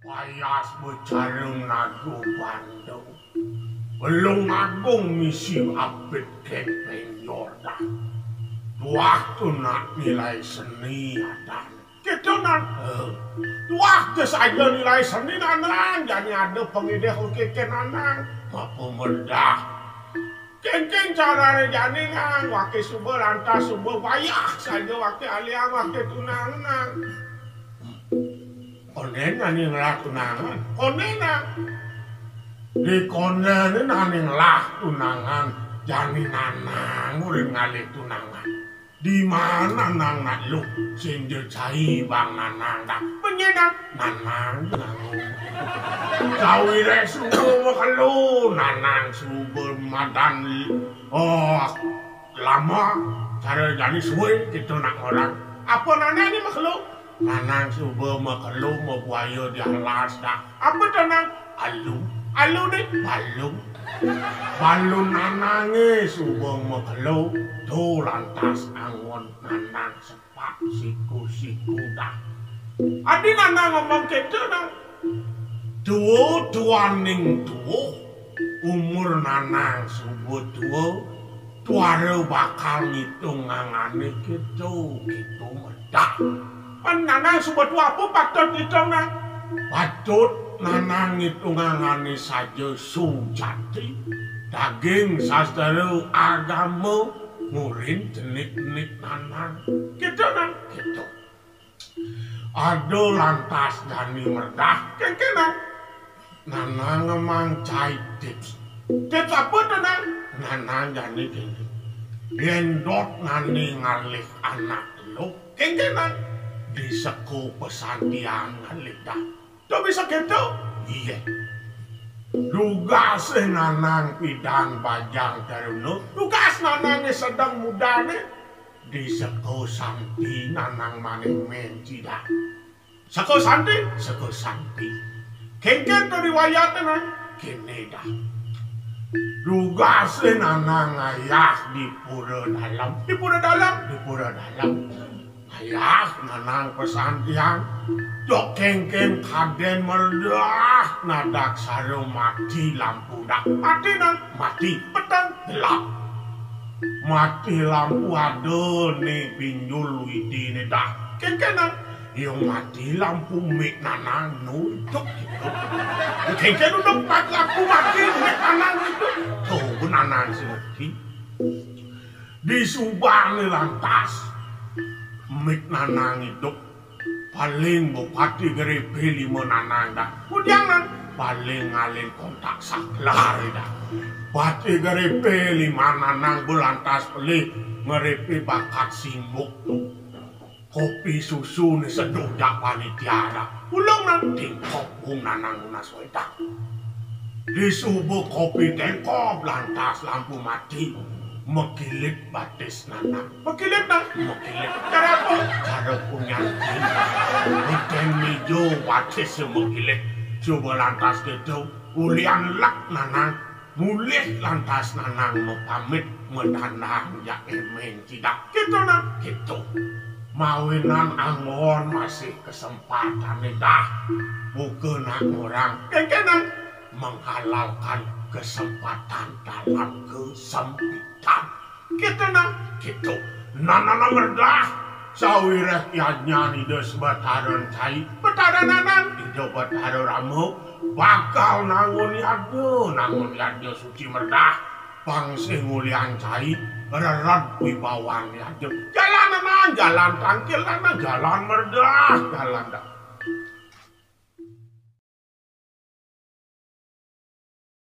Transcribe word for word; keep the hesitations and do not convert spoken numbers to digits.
Payas becareng nago bando. Belung agung misi apit kepeng Yordan. Tuah tunak nilai seni adan. Kita nang. Tuah te saja nilai seni nanang, jani ada pengideh ukiken nanang. Apa merdah? Kengkeng carane jani nang, wake suba lantas suba wayah saja wake aliang wake tunang nang. Konden nani ngelah tunangan, konden nang. Di konden nani ngelah tunangan, jani nanang urin ngalih tunangan. Di mana nang nak lu, sing ja cai bang nanang dah. Penyenak nanang, nanang. Kawire suba makelo, nanang suba madan. Oh, lama cara jani suwe kita nak orang. Apa nanang ni makelo? Nanang suba makelo mabuaya di alas dah. Apa tanang? Alu. Alu ni balung. Balung nanange suba makelo, tu lantas angon nanang sepak siku-siku dah. Adi nanang ngomong kita nang. Tua tuaning tua, umur nanang suba tua, tuara bakal ngitung angane kita, kita medah. Pan nanang suba tua apa patut ngitung nang? Patut nanang ngitung angane saja sujati, daging sastra agama, ngurin cenik-cenik nanang. Kita nang, kita. Ada lantas jani merdah, kengkena. Nanang ngemang cai tips. Tips apa tu nang? Nanang jani kengkena. Yen dot nani ngalih anak lu, kengkena. Di seko pesantian ngalih dah. Tu bisa keto? Iya. Dugas nanang pidan bajang taruna. Dugas nanang sedang mudane. Di seko santi nanang mane men cidak. Seko santi, seko santi. Kengken tu riwayatne nang kene dah. Dugase nanang ayah di pura dalam, di pura dalam, di pura dalam. Ayah nanang pesantian, dok kengken kaden merdah nadak sara mati lampu dah. Mati nang, mati peteng gelap. Mati lampu ada ni pinjul widi ni dah. Kengken nang, yo mati lampu mik nanang nu idup gitu. Kengken udah mati lampu mati mik nanang idup. Tuh nanang si mati. Di subang ni lantas mik nanang idup. Paling bupati gerepe lima nanang dah. Kudiangan paling ngalin kontak saklar dah. Pati gerepe lima nanang belantas pelih ngerepe bakat simbuk tu. Kopi susu ni seduh jak panitia dah. Ulung nang tingkop bung nanang nunas wedah. Di subuh kopi tengkop lantas lampu mati. Mekilit batis nanang. Mekilit nang, mekilit. Cara apa? Cara punyan. Hutan mijo batis mekilit. Coba lantas gitu. Ulian lak nanang. Mulih lantas nanang mepamit medandang jak emen cidak. Gitu nang, gitu. Mawinan anggon masih kesempatan dah. Bukan nak orang. Kengkenang menghalalkan kesempatan dalam kesempitan. Kita nang, kita. Nanana merdah. Sawireh yadnyan Ida Sebataran cai. Betara nanang, Ida Betara Rama. Bakal nangun yadnya, nangun yadnya suci merdah. Pang sing ngulian cai, rered wibawan yadnya. Jalan nanang, jalan tangkil nanang, jalan merdah, jalan dah.